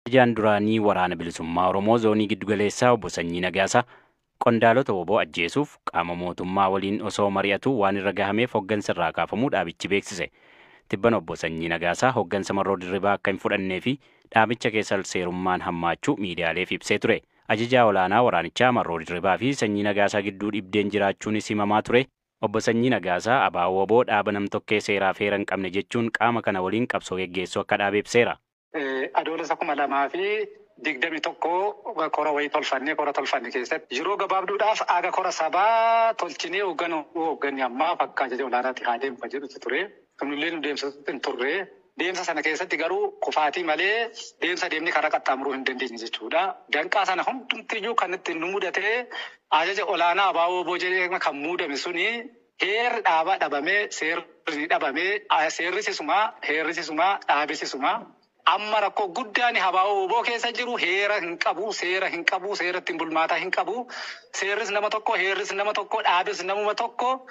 Ajajaan duraanii Waraana Bilisummaa Oromoo Zoonii Giddugaleessaa Obbo Sanyii Nagaasaa qondaalota WBO ajjeesuuf qaama mootummaa waliin osoo mari'atu waan irra gahameef hoggansa irraa kaafamuu dhaabichi beeksise. Tibbana Obbo Sanyii Nagaasaa hoggansa Marroo Dirribaa akka hin fudhannee fi dhaabicha keessa al-seerummaan hammaachuu miidiyaaleef ibsee ture. Ajajaa olaanaa waraanichaa Marroo Dirribaa fi Sanyii Nagaasaa gidduu dhibdeen jiraachuunis himamaa ture. Obbo Sanyii Nagaasaa ABO WBO dhaaba namtokkee seeraaf heera hin qabne jechuun qaama kana waliin qabsoo geggeessuu akka dhaabe ibseera. Adoolessa 2021 kora wayii tolfannee, kora tolfanne keessatti yeroo gabaabduudhaaf aga kora sabaa tolchinee hoogganuu hoogganni ammaa akka ajaja olaanaatti haa deemu kan jedhutu ture. Kunillee nu deemsisutti hin turre. Deemsa sana keessatti garuu kufaatii malee deemsa deemni karaa qaxxaamuruu hin dandeenye jechuudha. Danqaa sana hundumtiyyuu kan itti nu mudatee ajaja olaanaa ABO WBO jedhee kan muudame suni heerri dhaabaa dhabamee, seerri dhabamee, seerrisisumaa, heerrisisumaa, dhaabisisumaa. Amma rakkoo guddaan ABO WBO keessa jiru heera hin qabu, seera hin qabu, seera ittiin bulmaataa hin qabu. Seerris nama tokko, heerris nama tokko, dhaabis namuma tokko.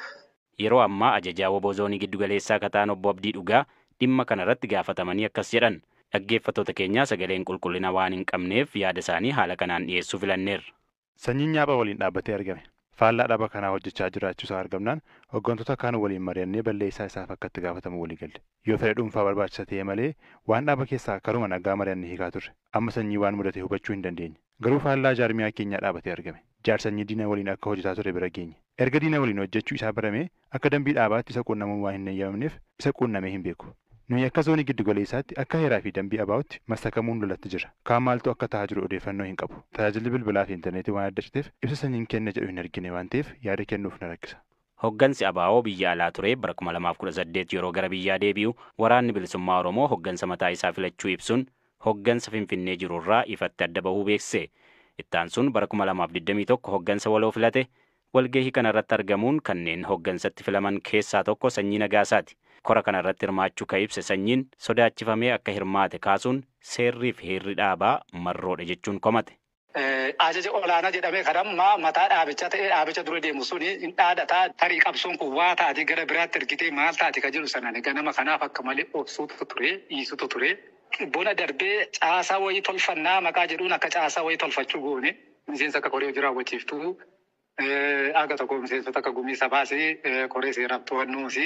Yeroo ammaa ajajaa WBO Zoonii Giddugaleessaa Kataan Obbo Abdii Dhugaa dhimma kanarratti gaafatamanii akkas jedhan. Dhaggeeffattoota keenyaa, sagaleen qulqullina waan hin qabneef yaada isaanii haala kanaan dhiyeessuu filanneerra. Sanyiin nyaapha waliin dhaabbatee argame. Faallaa dhaaba kanaa hojjechaa jiraachuu isaa argamnaan hooggantoota kaan waliin mari'annee balleessaa isaaf akka itti gaafatamu walii galle. Yoo fedha dhuunfaa barbaachisa ta'e malee waan dhaaba keessaa karuma nagaa mari'annee hiikaa turre. Amma Sanyii waan mudate hubachuu hin dandeenye. Garuu faallaa jaarmiyaa keenyaa dhaabatee argame. Jaarsanyii diina waliin akka hojjetaa ture bira geenye. Erga diina waliin hojjechuu isaa baramee akka dambii dhaabaatti isa quunnamuun waan hin eeyyamamneef isa quunnamee hin beeku. Nuyi akka zoonii giddugaleessaatti akka heeraa fi dambii ABO'tti masakamuun lolatti jira. Kaan maaltu akka ta'aa jiru odeeffannoo hin qabu. Tajaajilli bilbilaa fi intarneetii waan adda citeef ibsa sanyiin kenna jedhu hin argine waan ta'eef yaada kennuuf na rakkisa. Hoggansi ABO biyya alaa ture bara 2018 yeroo gara biyyaa deebi'u Waraanni Bilisummaa Oromoo hoggansa mataa isaa filachuu ibsuun hoggansa Finfinnee jirurraa ifatti adda bahuu beeksise. Ittaansuun bara 2021 hoggansa waloo filate. Walgahii kanarratti argamuun kanneen hoggansatti filaman keessaa tokko Sanyii Nagaasaati. Kora kanarratti hirmaachuu ka ibse Sanyiin sodaachifamee akka hirmaate kaasuun seerrii fi heerri dhaabaa marroodha jechuun komate. Ajaja olaanaa jedhamee kan amma mataa dhaabichaa ta'ee dhaabicha dura deemu suni hin dhaadataa, tarii qabsoon kun waa taate gara biraatti ergitee maal taate kan jedhu sanaan ganama kanaaf akka malee obsuutu ture, dhiisutu ture. Bona darbee caasaa wayii tolfannaa maqaa jedhuun akka caasaa wayii tolfachuu goone, miseensa akka koree hojii raawwachiiftuu, aga tokko miseensota akka gumii sabaas, koree seeraaf to'annoos.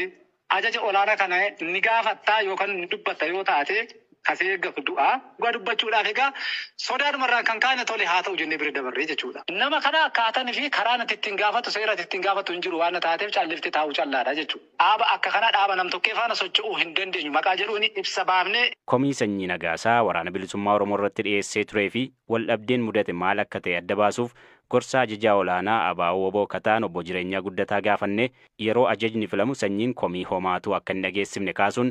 Ajaja olaanaa kana ni gaafattaa yookaan ni dubbatta yoo taate kasee eeggatu du'aa. Dhugaa dubbachuudhaaf egaa sodaadhumarraan kan kaane tole haa ta'u jennee bira dabarree jechuudha. Nama kana akkaatan fi karaa ati ittiin gaafatu, seera ati ittiin gaafatu hin jiru waan taateef callifte taa'uu callaadha jechuudha. Dhaaba akka kanaa dhaaba namtokkee faana socho'uu hin dandeenyu maqaa jedhuun ibsa baafnee. Komii Sanyii Nagaasaa Waraana Bilisummaa Oromoo irratti dhiyeessee turee fi waldhabdeen mudate maal akka ta'e adda baasuuf gorsaa ajajaa olaanaa ABO WBO Kataan Obbo Jireenyaa Guddataa gaafannee, yeroo ajajni filamu Sanyiin komii homaatu akka hin dhageessifne kaasuun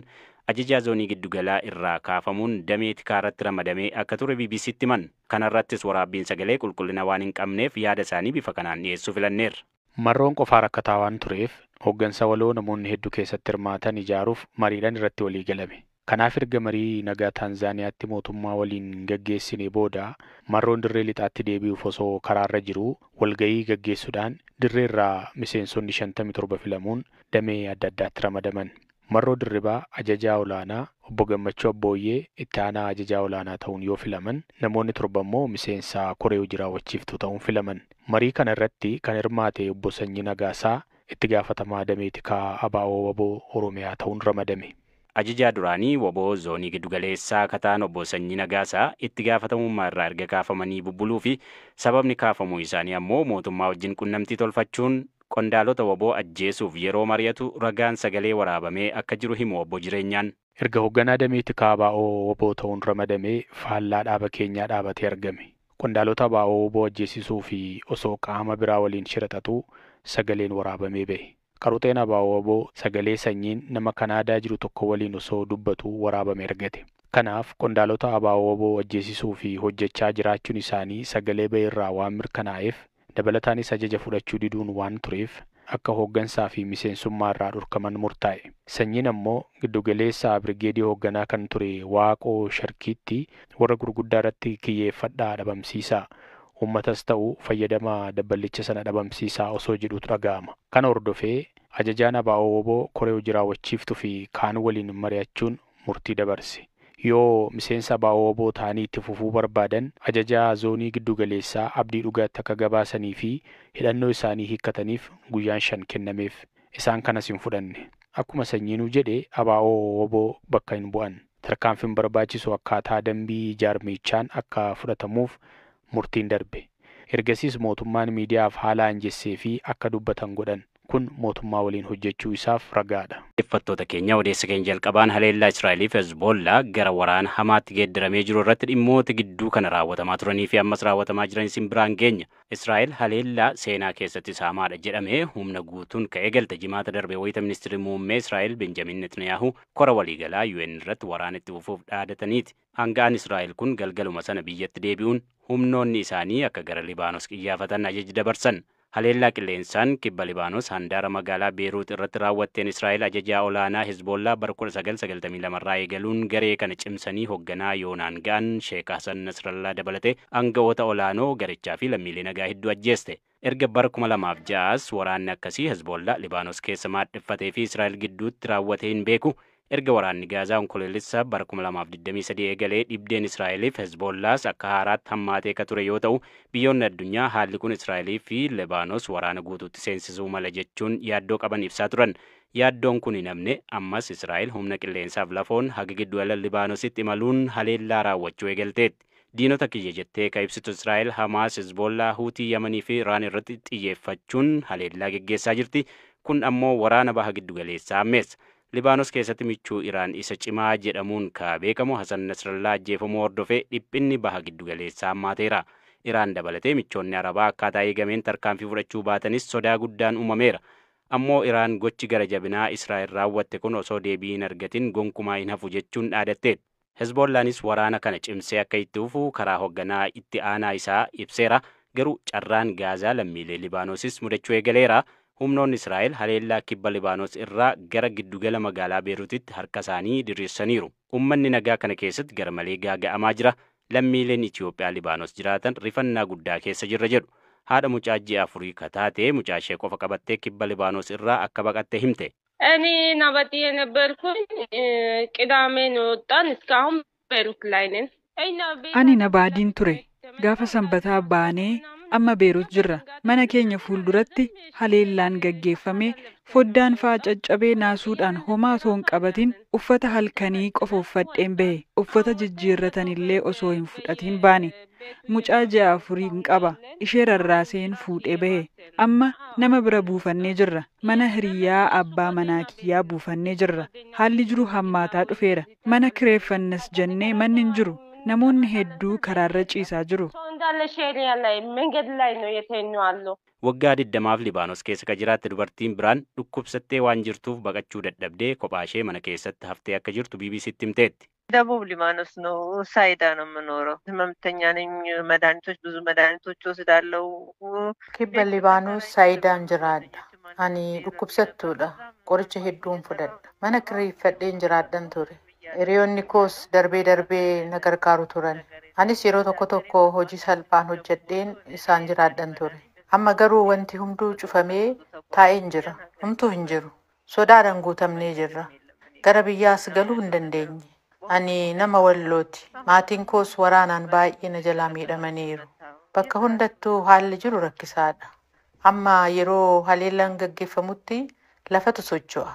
ajajaa zoonii giddugalaa irraa kaafamuun damee tikaa irratti ramadamee akka ture BBCtti himan. Kanarrattis waraabbiin sagalee qulqullina waan hin qabneef yaada isaanii bifa kanaan dhiyeessuu filanneerra. Marroon qofaa rakkataa waan tureef hooggansa waloo namoonni hedduu keessatti hirmaatan ijaaruuf mariidhaan irratti walii galame. Kanaaf erga marii nagaa Taanzaaniyaatti mootummaa waliin gaggeessine booda Marroon dirree lixaatti deebi'uuf osoo karaarra jiruu walgahii gaggeessuudhaan dirree irraa miseensonni 57 filamuun damee adda addaatti ramadaman. Marroo Dirribaa ajajaa olaanaa, Obbo Gammachuu Abbooyyee itti aanaa ajajaa olaanaa ta'uun yoo filaman, namoonni torba immoo miseensa koree hojii raawwachiiftuu ta'uun filaman. Marii kana irratti kan hirmaate Obbo Sanyii Nagaasaa itti gaafatamaa damee tikaa ABO WBO Oromiyaa ta'uun ramadame. Ajajaa duraanii WBO Zoonii Giddugaleessaa Kataan Obbo Sanyii Nagaasaa itti gaafatamummaa irraa erga kaafamanii bubbuluu fi sababni kaafamuu isaanii ammoo mootummaa wajjin qunnamtii tolfachuun qondaalota WBO ajjeesuuf yeroo mari'atu ragaan sagalee waraabamee akka jiru himu Obbo Jireenyaan. Erga hoogganaa damee tikaa ABO WBO ta'uun ramadamee faallaa dhaaba keenyaa dhaabatee argame. Qondaalota ABO WBO ajjeesisuu fi osoo qaama biraa waliin shiraxatuu sagaleen waraabamee bahe. Qaruxeen ABO WBO sagalee Sanyiin nama Kanaadaa jiru tokko waliin osoo dubbatu waraabame argate. Kanaaf qondaalota ABO WBO ajjeesisuu fi hojjechaa jiraachuun isaanii sagalee bahe irraa waan mirkanaa'eef, dabalataanis ajaja fudhachuu diduun waan tureef akka hooggansaa fi miseensummaa irraa dhorkaman murtaa'e. Sanyiin ammoo giddugaleessa birgeedii hoogganaa kan ture Waaqoo Sharkiitti warra gurguddaa irratti kiyyeeffadhaa dhabamsiisaa, uummatas ta'u fayyadamaa dabballicha sana dhabamsiisaa osoo jedhutu dhaga'ama. Kana hordofee ajajaan ABO WBO koree hojii raawwachiiftuu fi kaan waliin mari'achuun murtii dabarse. Yoo miseensa ABO WBO ta'anii itti fufuu barbaadan ajajaa zoonii giddugaleessaa Abdii Dhugaatti akka gabaasanii fi hidhannoo isaanii hiikkataniif guyyaan 5 kennameef. Isaan kanas hin fudhanne. Akkuma Sanyiinuu jedhe ABO WBO bakka hin bu'an. Tarkaanfiin barbaachisu akkaataa dambii jaarmichaan akka fudhatamuuf murtiin darbe. Ergasiis mootummaan miidiyaaf haala anjessee fi akka dubbatan godhan. Kun mootummaa waliin hojjechuu isaaf ragaadha. Dhaggeeffattoota keenya, odeessa keenya jalqabaan haleellaa Israa'elii fi Hezbollaa gara waraana hamaatti geeddaramee jiru irratti dhimmoota gidduu kana raawwatamaa turanii fi ammas raawwatamaa jiran isin biraan geenya. Israa'el haleellaa seenaa keessatti hamaadha jedhamee humna guutuun ka'ee galte Jimaata darbe wayita ministeerri muummee Israa'el Benjamin Netanyahu kora waliigalaa UN irratti waraana itti fufuuf dhaadataniiti. Aanga'aan Israa'el kun galgaluma sana biyyatti deebi'uun humnoonni isaanii akka gara Libaanos qiyyaafatan ajaja dabarsan. Haleellaa qilleensaan kibba Libaanos handaara magaalaa Beeruut irratti raawwatteen Israa'el ajajaa olaanaa Hezbollaa bara 1992 irraa eegaluun garee kana cimsanii hoogganaa yoonaan ga'an Sheek Hasan Nasrallaa dabalatee aanga'oota olaanoo garichaa fi lammiilee nagaa hedduu ajjeeste. Erga bara 2006 waraanni akkasii Hezbollaa Libaanos keessa maadheffatee fi Israa'el gidduutti raawwatee hin beeku. Erga waraanni Gaazaa Onkoloolessa bara 2023 eegalee dhibdeen Israa'eliif Hezbollaas akka haaraatti hammaatee ka ture yoo ta'u, biyyoonni addunyaa haalli kun Israa'elii fi Libaanos waraana guutuutti seensisuu mala jechuun yaaddoo qaban ibsaa turan. Yaaddoon kun hin hafne. Ammas Israa'el humna qilleensaaf lafoon haga giddugala Libaanositti imaluun haleellaa raawwachuu eegalteetti. Diinota kiyya jettee ka ibsitu Israa'el Hamaas, Hezbollaa, Huutii Yamanii fi Iraan irratti xiyyeeffachuun haleellaa geggeessaa jirti. Kun ammoo waraana baha giddugaleessaa hammeessa. Libaanos keessatti michuu Iraan isa cimaa jedhamuun ka beekamu Hasan Nasrallaa ajjeefamuu hordofee dhiphinni baha giddugaleessaa hammaateera. Iraan dabalatee michoonni Arabaa akkaataa eegameen tarkaanfii fudhachuu baatanis sodaa guddaan uumameera. Ammoo Iraan gochi gara jabinaa Israa'el raawwatte kun osoo deebii hin argatin gonkumaa hin hafu jechuun dhaadatteetti. Hezbollaanis waraana kana cimsee akka itti fufu karaa hoogganaa itti aanaa isaa ibseera. Garuu carraan Gaazaa lammiilee Libaanosis mudachuu eegaleera. Humnoonni Israa'el haleellaa kibba Libaanos irraa gara giddugala magaalaa Beeruutitti harka isaanii diriirsaniiru. Uummanni nagaa kana keessatti garmalee gaaga'amaa jira. Lammiileen Itoophiyaa Libaanos jiraatan rifannaa guddaa keessa jirra jedhu. Haadha mucaa ji'a 4 ka taate mucaa ishee qofa qabattee kibba Libaanos irraa akka baqatte himte. እኔ ናባቴ የነበርኩኝ ቅዳሜ ነው የወጣን። እስካሁን ቤሩት ላይ ነን። Ani Nabaadiin ture. Gaafa Sanbataa baanee amma Beerut jirra. Mana keenya fuulduratti haleellaan gaggeeffame, foddaan fa'aa caccabee, naasuudhaan homaa osoo hin qabatin uffata halkanii qofa uffadheen bahe. Uffata jijjiirratanillee osoo hin fudhatin baane. Mucaa ji'a 4 qaba. Ishee rarraaseen fuudhee bahe. Amma nama bira buufannee jirra. Mana hiriyaa abbaa manaa kiyyaa buufannee jirra. Haalli jiru hammaataa dhufeera. Mana kireeffannas jennee manni hin jiru. Namoonni hedduu karaarra ciisaa jiru. እንዳለ ሼሪያ ላይ መንገድ ላይ ነው የተኙ አሉ። Waggaa 20f Libaanos keessa ka jiraatte dubartiin biraan dhukkubsattee waan jirtuuf baqachuu dadhabdee kophaa ishee mana keessatti haftee akka jirtu BBCtti himteetti. ደቡብ ሊባኖስ ነው፣ ሳይዳ ነው የምኖረው። ህመምተኛ ነኝ። መድኃኒቶች ብዙ መድኃኒቶች ወስዳለው። Kibba Libaanos Saayidaan jiraadha. Ani dhukkubsattuudha. Qoricha hedduun fudhadha. Mana kireeffadheen jiraadhan ture. Hiriyoonni koos darbee darbee na gargaaru turan. Anis yeroo tokko tokko hojii salphaan hojjedheen isaan jiraadhan ture. Amma garuu wanti hunduu cufamee taa'een jira. Homtuu hin jiru. Sodaadhaan guutamnee jirra. Gara biyyaas galuu hin dandeenye. Ani nama Wallooti. Maatiin koos waraanaan baay'ee na jalaa miidhamaniiru. Bakka hundattuu haalli jiru rakkisaadha. Amma yeroo haleellaan gaggeeffamutti lafatu socho'a.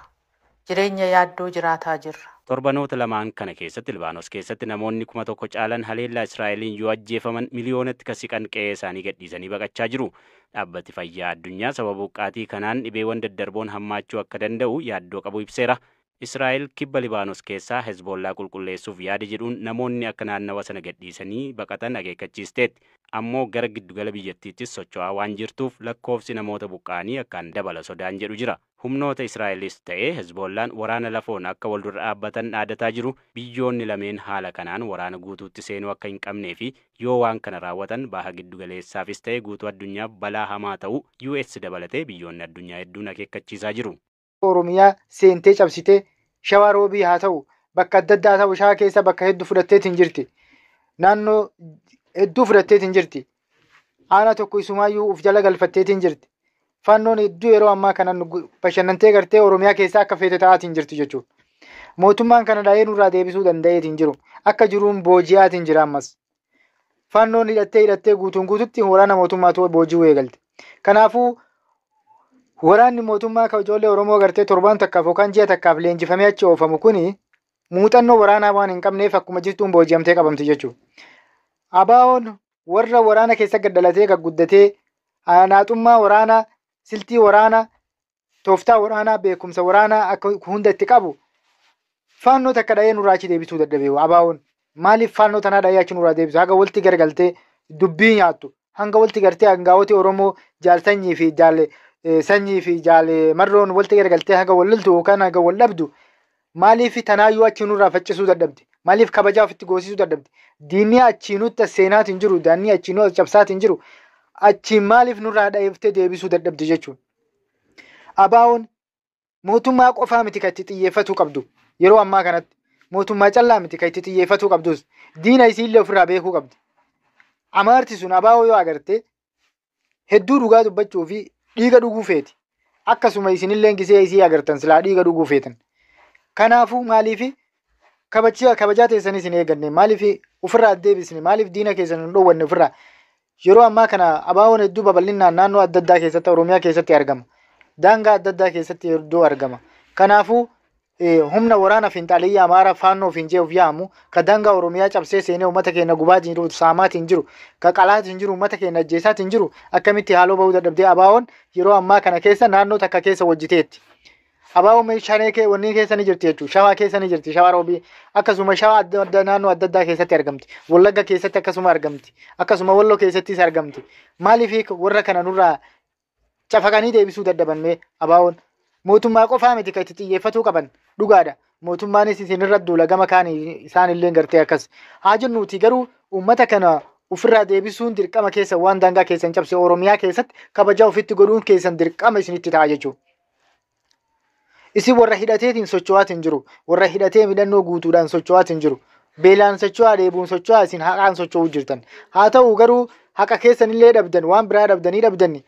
Jireenya yaaddoo jiraataa jirra. Torbanoota lamaan kana keessatti Libaanos keessatti namoonni 1000 caalan haleellaa Israa'eliin yoo ajjeefaman, miliyoonatti ka siqan qe'ee isaanii gadhiisanii baqachaa jiru. Dhaabbati fayyaa addunyaa sababa buqqaatii kanaan dhibeewwan daddarboon hammaachuu akka danda'u yaaddoo qabu ibseera. Israa'el kibba Libaanos keessaa Hezbollaa qulqulleessuuf yaada jedhuun namoonni akka naannawa sana gadhiisanii baqatan akeekkachiisteetti. Ammoo gara giddugala biyyattiittis socho'aa waan jirtuuf lakkoofsi namoota buqqa'anii akkaan dabala sodaan jedhu jira. Humnoota Israa'elis ta'ee Hezbollaan waraana lafoon akka wal dura dhaabbatan dhaadataa jiru. Biyyoonni lameen haala kanaan waraana guutuutti seenuu akka hin qabnee fi yoo waan kana raawwatan baha giddugaleessaafis ta'e guutuu addunyaaf balaa hamaa ta'uu US dabalatee biyyoonni addunyaa hedduun akeekkachiisaa jiru. Oromiyaa seentee cabsitee Shawaa Roobii haa ta'u, bakka adda addaa ta'u, Shawaa keessa bakka hedduu fudhatteetiin jirti. Naannoo hedduu fudhatteetiin jirti. Aanaa tokko isumaayyuu uf jala galfatteetiin jirti. Faannoon hedduu yeroo ammaa kana bashannantee gartee Oromiyaa keessaa akka feete ta'aatiin jirti jechuudha. Mootummaan kana dhahee nurraa deebisuu danda'eetiin jiru. Akka jiruun booji'aatiin jira ammas. Faannoon hidhattee hidhattee guutuun guututti waraana mootummaatu booji'uu eegalte. Kanaafuu waraanni mootummaa kan ijoollee Oromoo gartee torbaan takkaaf yookaan ji'a takkaaf leenjifamee achi oofamu kuni muuxannoo waraanaa waan hin qabneef akkuma jirtuun booji'amtee qabamti jechuudha. ABO'n warra waraana keessa gaddalatee gagguddatee naaxummaa waraanaa, siltii waraanaa, tooftaa waraanaa, beekumsa waraanaa akka hunda itti qabu faannoo takka dhahee nurraa achi deebisuu dadhabee ABO'n. Maaliif faannoo tanaa dhahee achi nurraa deebisu? Haga walitti garagaltee dubbii nyaattu. Hanga walitti gartee hangaa'ooti Oromoo jaal sanyii fi jaal sanyii fi jaal marroon walitti garagaltee haga wal loltu yookaan haga wal dhabdu maaliif tanaayyuu achi nurraa faccisuu dadhabde? Maaliif kabajaa ofitti goosisuu dadhabde? Diinni achii nutti as seenaatiin jiru, daannii achii nu as cabsaatiin jiru, achiin maaliif nurraa dhaheeftee deebisuu dadhabde jechuudha. ABO'n mootummaa qofaa miti kan itti xiyyeeffatuu qabdu yeroo ammaa kanatti. Mootummaa callaa miti kan itti xiyyeeffatuu qabdus. Diina isiillee ofirraa beekuu qabdi. Amaarti sun ABO yoo agarte hedduu dhugaa dubbachuu fi dhiiga dhuguu feeti. Akkasuma isinillee gisee isii agartan silaa dhiiga dhuguu feetan. Kanaafuu maaliif kabajaa teessanis hin eegganne maaliif ofirraa deebisne maaliif diina keessan hin dhoowwanne ofirraa. Yeroo ammaa kana ABO'n hedduu babal'inaan naannoo adda addaa keessatti Oromiyaa keessatti argama. Daangaa adda addaa keessatti hedduu argama. Kanaafuu humna waraana fiinxaaliyyaa Amaaraa faannoo ofiin je'uuf yaamu ka daangaa Oromiyaa cabsee seenee uummata keenya gubaa jiru saamaatiin jiru ka qalaatiin jiru uummata keenya ajjeesaatiin jiru akkamitti haaloo bahuu dadhabdee ABO'n yeroo ammaa kana keessa naannoo takka keessa hojjeteetti. ABO'n shanee kee wanni keessa ni jirti jechuudha. Shawaa keessa ni jirti. Shawaa roobii akkasuma shawaa adda addaa naannoo adda addaa keessatti argamti. Wallagga keessatti akkasuma argamti. Akkasuma Walloo keessattis argamti. Maaliif warra kana nurraa cafaqanii deebisuu dadhabannee ABO'n mootummaa qofaa miti kan itti xiyyeeffatuu qaban dhugaadha. Mootummaanis isinirra duula gama kaan isaanillee gartee akkas. Haa jennuuti garuu uummata kana ofirraa deebisuun dirqama keessa waan daangaa keessan cabse Oromiyaa keessatti kabajaa ofitti godhuun keessan dirqama isinitti ta'a jechuudha. Isin warra hidhateetiin socho'aatiin jiru, warra hidhatee midhannoo guutuudhaan socho'aatiin jiru, beelaan socho'aa dheebuun socho'aa isin haqaan socho'uu jirtan. Haa ta'u garuu haqa keessanillee dhabdan waan biraa dhabdanii dhabdanni